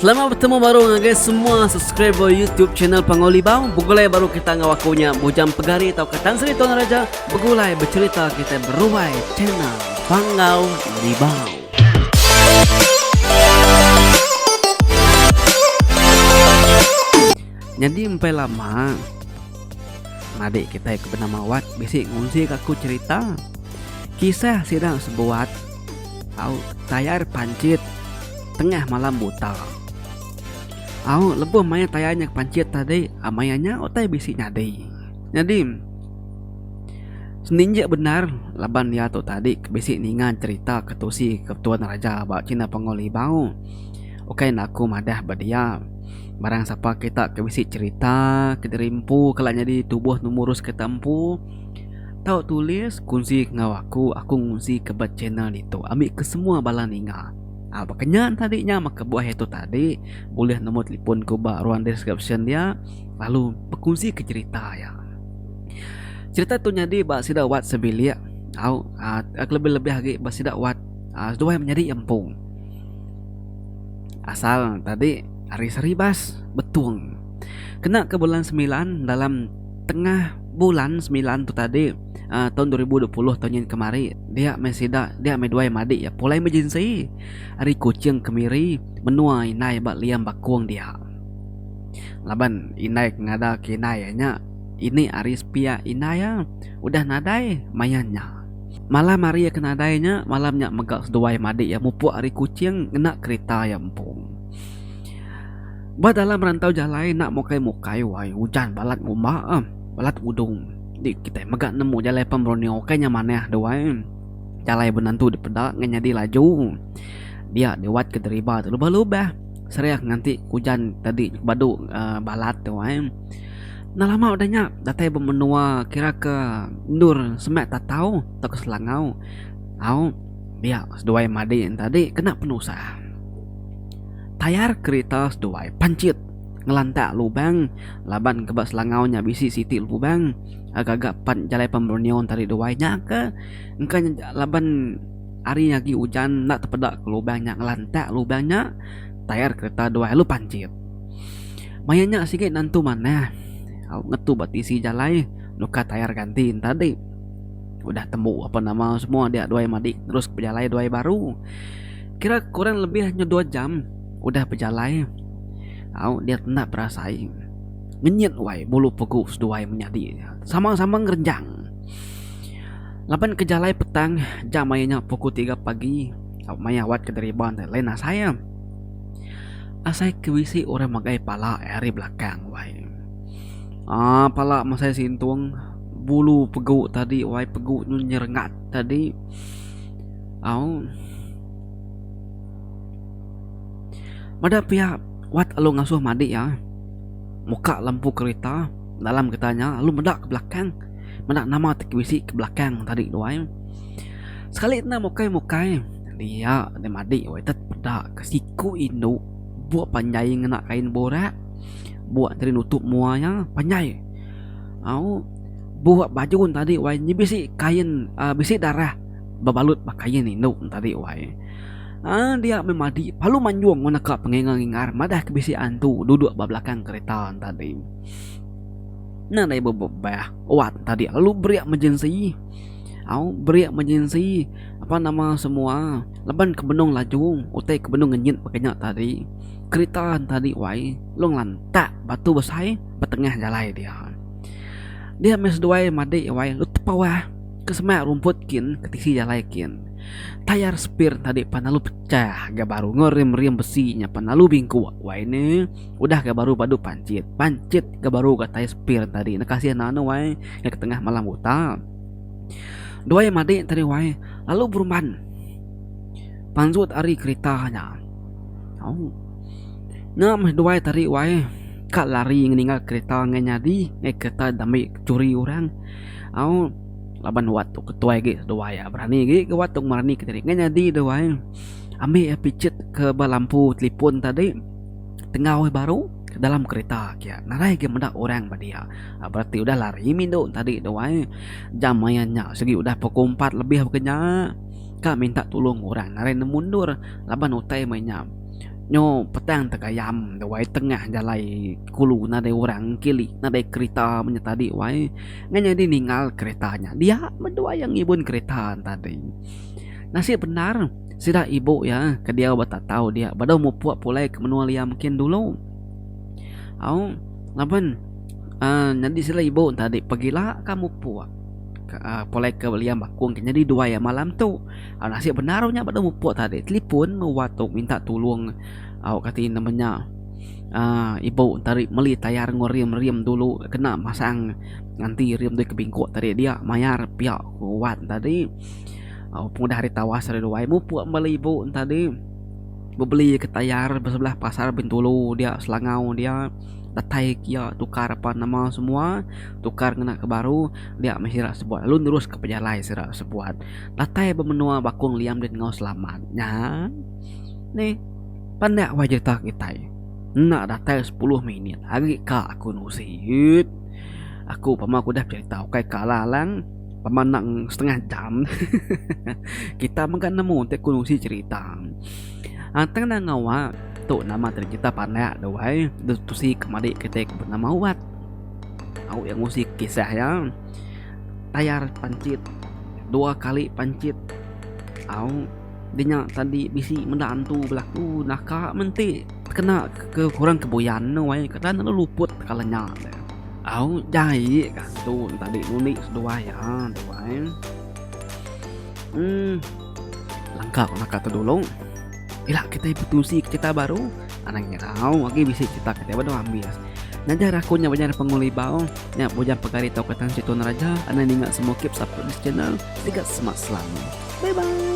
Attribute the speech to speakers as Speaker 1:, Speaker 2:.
Speaker 1: Selamat betemu baru ngagai semua subscriber YouTube channel Panggau Libau. Begulai baru kita enggau aku nya Bujang Pegari tauka Tan Sri Tuan Raja begulai becerita kita beruai channel Panggau Libau. Nyadi empai lama madik kitai ke benama Wat bisi ngunsi ka aku cerita kisah sida sebuat au tayar pancit tengah malam buta. Au lebuh maya tayar nya pancit tadi maya nya utai bisi nyadi. Nyadi seninjik bendar laban iya tu tadi ke bisi ninga cerita ke tusi ke Tuan Raja ba China Panggau Libau. Ukai enda aku madah ba dia. Barang sapa kita ke bisi cerita ke diri empu kala nyadi tubuh numurus kita empu tau tulis kunsi enggau aku, aku ngunsi ke ba channel ditu ambi ke semua bala ninga. Aa baka nya tadi nya meh kebuah iya tu tadi bulih nombor telefon ku ba ruang description dia lalu bekunsi ke cerita iya. Cerita tu nyadi ba sida wat sebilik au aa kelebih-lebih agi ba sida wat aa seduai menyadi iya empu. Asal tadi ari Saribas Betong. Kena ke bulan semilan dalam tengah bulan semilan tu tadi uhh taun 2020 taun nyin kemari dia meh sida dia meh duai madik iya pulai emergency ari Kuching ke Miri menua indai ba Liang Bakong dia. Laban indai ke ngada ke indai iya nya ini ari sepiak indai iya udah nadai maya nya. Malam hari iya ke nadai nya malam nya mega seduai madik iya mupuk ari Kuching ngena kerita iya empu. Ba dalam rantau jalai enda mukai-mukai wai ujan balat ngumba balat ngudung. Di kitai mega nemu jalai Pan Borneo ukai nya manah tu ai. Jalai benantu dipeda ngan nyadi laju. Dia diwat ke deriba tu lubah-lubah seriah nganti ujan tadi badu uhh balat tu ai. Enda lama udah nya datai ba menua kira ke endur semak Tatau tauka Selangau au dia seduai madi ne tadi kena penusah. Tayar kerita seduai panchit ngelantak lubang laban ke ba Selangau nya bisi siti lubang gaga pan jalai Pan Borneo tadi duai nya ke engka laban hari agi ujan enda tepeda ke lubang nya ngelantak lubang nya tayar kerita duai lalu panchit. Maya nya sigi nentu manah ngetu ba tisi jalai nukar tayar ganti ne tadi. Udah tembu apa nama semua dia duai madi terus bejalai duai baru. Kira kurang lebih nyu dua jam udah bejalai au dia enda berasai ngenyit wai bulu pegu seduai menyadi sama-sama ngerenjang. Laban ke jalai petang jam maya nya pukul tiga pagi au maya wat ke deriba ne lain asai. Asai ke bisi orang megai pala ari belakang wai. Aaa pala mesai sintung bulu pegu tadi wai pegu nyu nyerengat tadi au. Meda pia wat lalu ngasuh madi iya muka lampu kerita dalam kerita nya lalu meda ke belakang meda nama ti bisi ke belakang tadi tu ai. Sekali enda mukai mukai dia deh madi weh tet peda ke siku indu buk panjai ngena kain burak buk tadi nutup mua iya panjai au buk baju ne tadi wai nyi bisi kain uhh bisi darah bebalut ba kain indu ne tadi wai. Aaa dia meh madi lalu manjung ngan neka pengingar ngingar madah ke bisi antu duduk ba belakang kereta ne tadi. Nadai bebebah wat tadi lalu beri emergency. Au beri emergency apan nama semua laban ke benung laju utai ke benung ngenyit baka nya tadi kereta ne tadi wai lalu ngelantak batu besai ba tengah jalai dia. Dia meh seduai madi wai lalu tepawah ke semak rumput kin ke tisi jalai kin. Tayar sepir tadi pan lalu pecah ga baru enggau rim-rim besi nya pan lalu bingkuk wai ne udah ga baru badu pancit pancit ga baru ga tayar sepir tadi ne kasih anu wai ke tengah malam buta. Duai madi tadi wai lalu berumban pansut ari kerita nya. Au nya meh duai tadi wai ka lari ngeninggal kerita ngai nyadi ngai kerita diambi churi orang au. Laban wat tu ketuai agi seduai iya berani agi ke wat tu merani ke diri. Ngan nyadi tu ai ambi iya pichit ke ba lampu telefon tadi tengau iya baru ke dalam kereta kia. Nadai agi meda orang ba dia. Bereti udah lari mindu tadi tu ai. Jam maya nya sigi udah pukul empat lebih baka nya ka minta tulung orang nadai nemu endur laban utai meh nya. Nyo petang tegayam wai tengah jalai kulu nadai orang kili nadai kerita menya tadi wai ngan nyadi ninggal kereta nya dia meh duai iya ngibun kereta tadi. Nasib bendar sida ibu iya ke diau ba tatau dia bedau mupuk pulai ke menua liam kin dulu. Au laban uhh nyadi sida ibu tadi pegila ka mupuk uhh pulai ke liam bakung ke nyadi duai iya malam tu. Nasib bendar nya bedau mupuk tadi telefon meh wak tu minta tulung au kati nama nya uhh ibu tadi meli tayar enggau rim-rim dulu kena masang nganti rim deh ke bingkuk tadi dia mayar pia ku wat tadi. Pengudah hari tawas hari duai mupuk meli ibu tadi bebeli ke tayar ba sebelah pasar Bintulu dia Selangau dia datai kia tukar apan nama semua tukar ngena ke baru dia meh sida sebuat lalu nerus ke pejalai sida sebuat datai ba menua Bakong Liam din enggau selamat nya nih pandak wai jerita kitai enda datai sepuluh minit agi ka aku nusit aku pama ku udah bercerita ukai ka alang alang. Pemandang setengah jam kita mega nemu enti ku nusi cerita. Tang enda ngawa tu nama cerita pandak tu ai tusi ke madi kitai ke benama Wat. Au iya ngusi kisah iya tayar pancit dua kali pancit au dinya tadi bisi meda antu belaku naka meh enti kena ke orang ke buyan tu ai kada lalu luput kala nya. Au jai ka antu tadi nundi seduai iya tu ai. Uhh langka ku naka tu dulu. Ila kitai betusi ke cerita baru anang irau agi bisi cerita kitai bedau ambis. Ngajar aku nya bujang Pengulu Ibau nya bujang pegari tauka Tan Sri Tun Raja anang ninga semua keep support this channel siga semak selalu. Bye bye.